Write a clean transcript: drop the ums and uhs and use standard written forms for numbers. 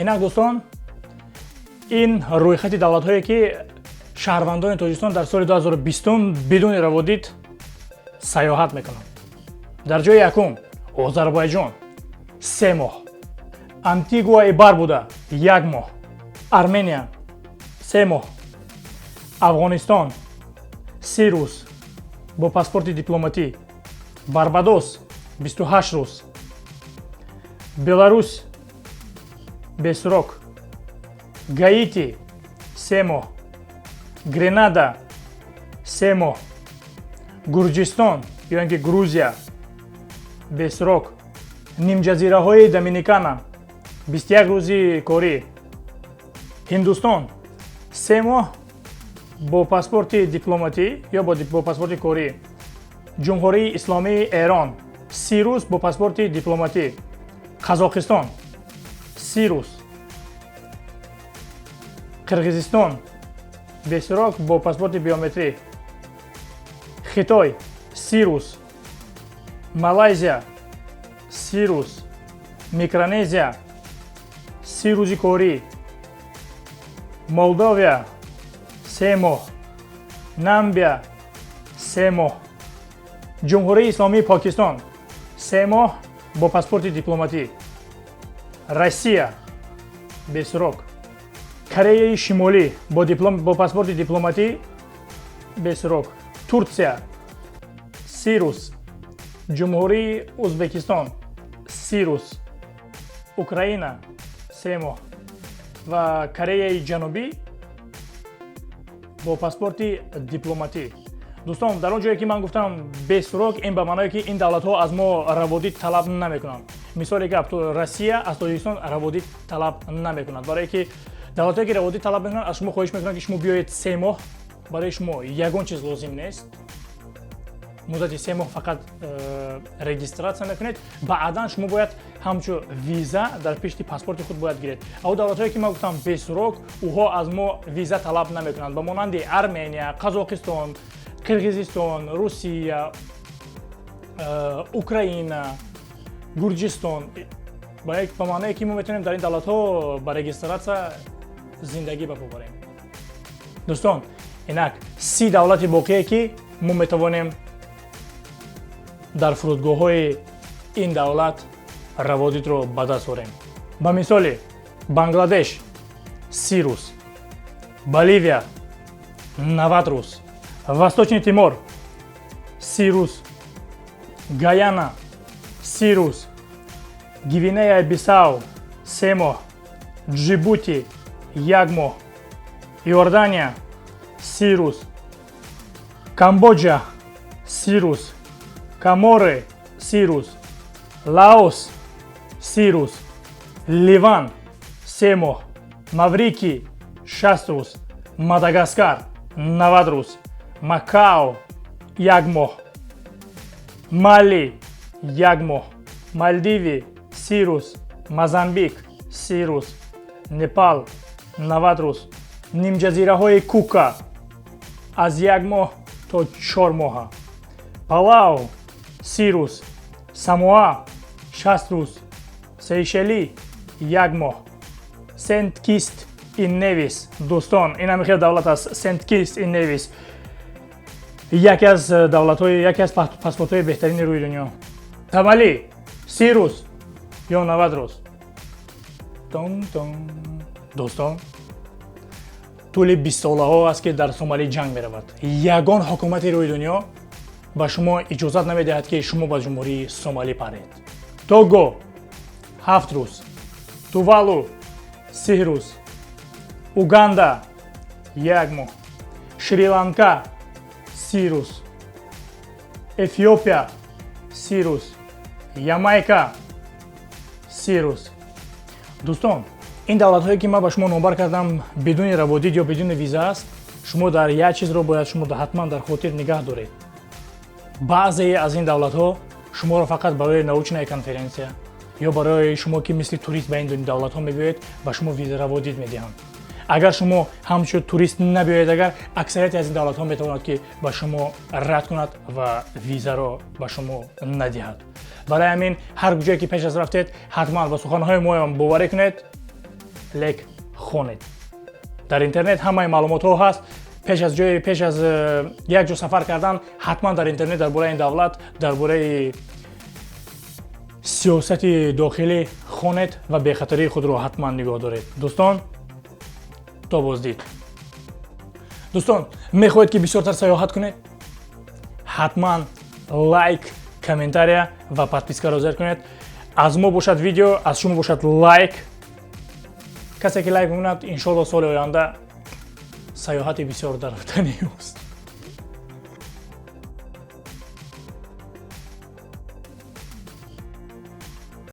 Инак, дӯстон, ин рӯйхати давлатҳое, ки шаҳрвандони Тоҷикистон дар соли 2020 бидуни раводид сайёҳат мекунанд. Дар ҷои якум Озарбойҷон, 3 моҳ, Антигуа и Барбуда, як моҳ, Армения, 3 моҳ, Афғонистон, 30 рӯз бо паспорти дипломатӣ, Барбадос, 28 рӯз, Беларус, без срок, Гаити, 3 моҳ, Гренада, 3 моҳ, Гурҷистон ё ин ки Грузия, без срок, Нимҷазираҳои Доминикана, 21 рӯзи корӣ, Ҳиндустон, 3 моҳ бо паспорти дипломатӣ ё бо паспорти корӣ, Ҷумҳурии Исломии Эрон, 30 рӯз бо паспорти дипломатӣ, Қазоқистон, 30 рӯз, Қирғизистон, без срок бо паспорти биометрӣ, Хитой, 30 рӯз, Малайзия, 30 рӯз, Микронезия, 30 рӯзи корӣ, Молдовия, 3 моҳ, Намибия, 3 моҳ, Ҷумҳурии Исломии Покистон, 3 моҳ бо паспорти дипломатӣ, Россия, без срок, Кореяи Шимолӣ, бо паспорти дипломатӣ, без срок, Турсия, 30 рӯз, Ҷумҳурии Ӯзбекистон, 30 рӯз, Украина, 3 моҳ ва Кореяи Ҷанубӣ бо паспорти дипломатӣ. Дӯстон, дар он ҷое, ки ман гуфтам без срок, ин ба маъное, ки ин давлатҳо аз мо раводид талаб намекунанд. Мисоли гап, Россия аз Тоҷикистон раводид талаб намекунад, барое ки давлатҳое, ки раводид талаб мекунанд, аз шумо хоҳиш мекунанд, ки шумо биёед 3 моҳ, барои шумо ягон чиз лозим нест, муддати 3 моҳ фақат регистрация мекунед, баъдан шумо бояд ҳамчун виза дар пишти паспорти худ бояд гиред. Ав давлатҳое, ки ман гуфтам без срок, ӯҳо аз мо виза талаб намекунанд, ба монанди Армения, Қазоқистон, Қирғизистон, Русия, Украина, Гурҷистон, ба маъное, ки мо метавонем дар ин давлатҳо ба регистрация зиндагӣ ба по барем. Дӯстон, инак 30 давлати боқие, ки мо метавонем дар фурудгоҳҳои ин давлат раводидро ба даст орем. Ба мисоли, Бангладеш, 30 рӯз, Боливия, 90 рӯз, Восточный Тимор, 30 рӯз, Гаяна, 30 рӯз, Гвинеяи Бисау, 3 моҳ, Ҷибути, як моҳ, Иордания, 30 рӯз, Камбоҷа, 30 рӯз, Коморы, 30 рӯз, Лаос, 30 рӯз, Ливан, 3 моҳ, Маврикий, 60 рӯз, Мадагаскар, 90 рӯз, Макао, як моҳ, Мали, як моҳ, Малдиви, 30 рӯз, Мозамбик, 30 рӯз, Непал, 90 рӯз, Нимҷазираҳои Кука, аз як моҳ то 4 моҳа, Палау, 30 рӯз, Самоа, 60 рӯз, Сейшелӣ, як моҳ, Сент Китс и Невис. Дӯстон, ин ҳами хел давлат аст, Сент Китс и Невис, яке аз давлатҳои, яке аз паспортҳои беҳтарини рӯи дунё. Сомалӣ, 30 рӯз ё 90 рӯз. Тон тон. Дӯстон, тӯли бистсолаҳо аст, ки дар Сомалӣ ҷанг меравад. Ягон ҳукумати рӯи дунё ба шумо иҷозат намедиҳад, ки шумо ба Ҷумҳурии Сомалӣ паред. Того, 7 рӯз, Тувалу, 30 рӯз, Уганда, як моҳ, Шри-Ланка, 30 рӯз, Эфиопия, 30 рӯз, Ямайка, 30 рӯз. Дӯстон, ин давлатҳое, ки ман ба шумо номбар кардам, бидуни раводид ё бидуни виза аст. Шумо дар як чизро бояд шумо ҳатман дар хотир нигаҳ доред: баъзее аз ин давлатҳо шуморо фақат барои научная конференция ё барои шумо, ки мисли турист ба ин давлатҳо мебиёед, ба шумо виза, раводид медиҳанд. Агар шумо ҳамчун турист набиёед, агар аксарияти аз ин давлатҳо метавонад, ки ба шумо рад кунад ва визаро ба шумо надиҳад. Барои ҳамин, ҳар ҷое ки пеш аз рафтед, ҳатман ба суханҳои моям боварӣ кунед. Лек хонед, дар интернет ҳамаи маълумотҳо ҳаст. Пеш аз ҷои пеш аз як ҷо сафар кардан, ҳатман дар интернет дар бораи ин давлат, дар бораи сиёсати дохилӣ хонед ва бехатарии худро ҳатман нигоҳ доред. Дӯстон, то боздид. Дӯстон, мехоҳед, ки бисёртар саёҳат кунед, ҳатман лайк, комментария ва подпискаро зер кунед. Аз мо бошад видео, аз шумо бошад лайк. Касе ки лайк мекунад, иншоалло, соли оянда саёҳати бисёр дар ватани ӯст.